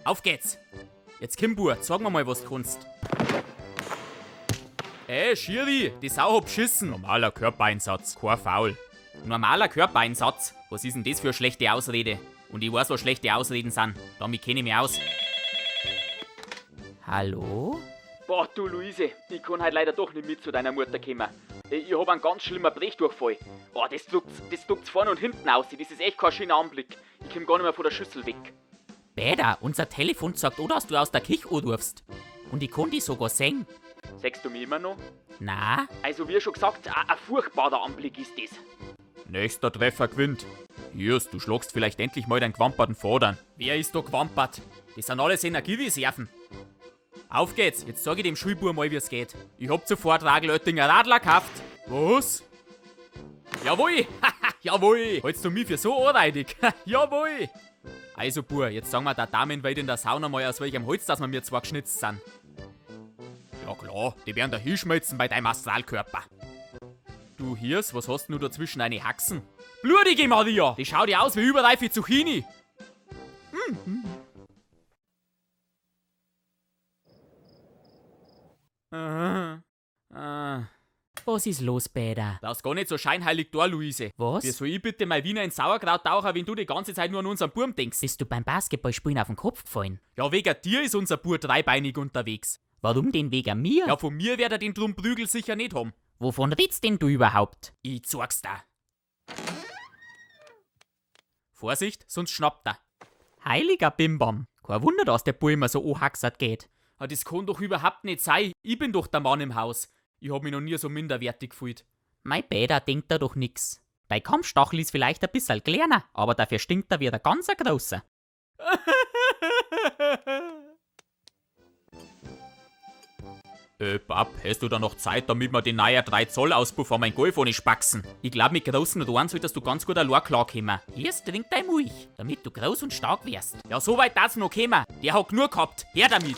Auf geht's! Jetzt komm, Bua, zeig mir mal, was du kannst. Ey, Schiri, die Sau hat beschissen. Normaler Körpereinsatz, kein Foul. Normaler Körpereinsatz? Was ist denn das für eine schlechte Ausrede? Und ich weiß, was schlechte Ausreden sind. Damit kenne ich mich aus. Hallo? Boah, du Luise, ich kann heute leider doch nicht mit zu deiner Mutter kommen. Ich hab einen ganz schlimmen Brechdurchfall. Oh, das druckt's vorne und hinten aus. Das ist echt kein schöner Anblick. Ich komm gar nicht mehr von der Schüssel weg. Bäder, unser Telefon sagt auch, dass du aus der Küche anrufst. Und ich kann dich sogar sehen. Sagst du mir immer noch? Na? Also wie schon gesagt, ein furchtbarer Anblick ist das. Nächster Treffer gewinnt. Jürst, du schlagst vielleicht endlich mal deinen gewamperten Vater. Wer ist da gewampert? Das sind alles Energiereserven. Auf geht's, jetzt sag ich dem Schulbub mal, wie's geht. Ich hab zuvor Tragelöttinger Radler gekauft. Was? Jawohl! Jawohl! Hältst du mich für so anreidig? Jawohl! Also Bub, jetzt sagen wir der Damenwelt in der Sauna mal, aus welchem Holz, dass wir mir zwar geschnitzt sind. Ja klar, die werden da hinschmelzen bei deinem Astralkörper. Du Hirs, was hast denn du da zwischen deine Haxen? Blutige Maria! Die schaut ja aus wie überreife Zucchini! Was ist los, Bäder? Lass gar nicht so scheinheilig da, Luise. Was? Wie soll ich bitte mal Wiener in Sauerkraut tauchen, wenn du die ganze Zeit nur an unseren Burm denkst? Bist du beim Basketballspielen auf den Kopf gefallen? Ja, wegen dir ist unser Bub dreibeinig unterwegs. Warum denn wegen mir? Ja, von mir wird er den Prügel sicher nicht haben. Wovon redst denn du überhaupt? Ich zeig's dir. Vorsicht, sonst schnappt er. Heiliger Bimbam. Kein Wunder, dass der Bub immer so anhaxert geht. Ah, das kann doch überhaupt nicht sein. Ich bin doch der Mann im Haus. Ich hab mich noch nie so minderwertig gefühlt. Mein Bäder denkt da doch nix. Dein Kampfstachel ist vielleicht ein bisserl kleiner, aber dafür stinkt er wie der ganz ein großer. Bab, hast du da noch Zeit, damit wir den neuen 3 Zoll Auspuff an mein Golf ohne spaxen? Ich glaub, mit großen Rohren solltest du ganz gut allein klarkommen. Hier trink dein Milch, damit du groß und stark wirst. Ja, so weit darf's noch kommen. Der hat genug gehabt. Her damit!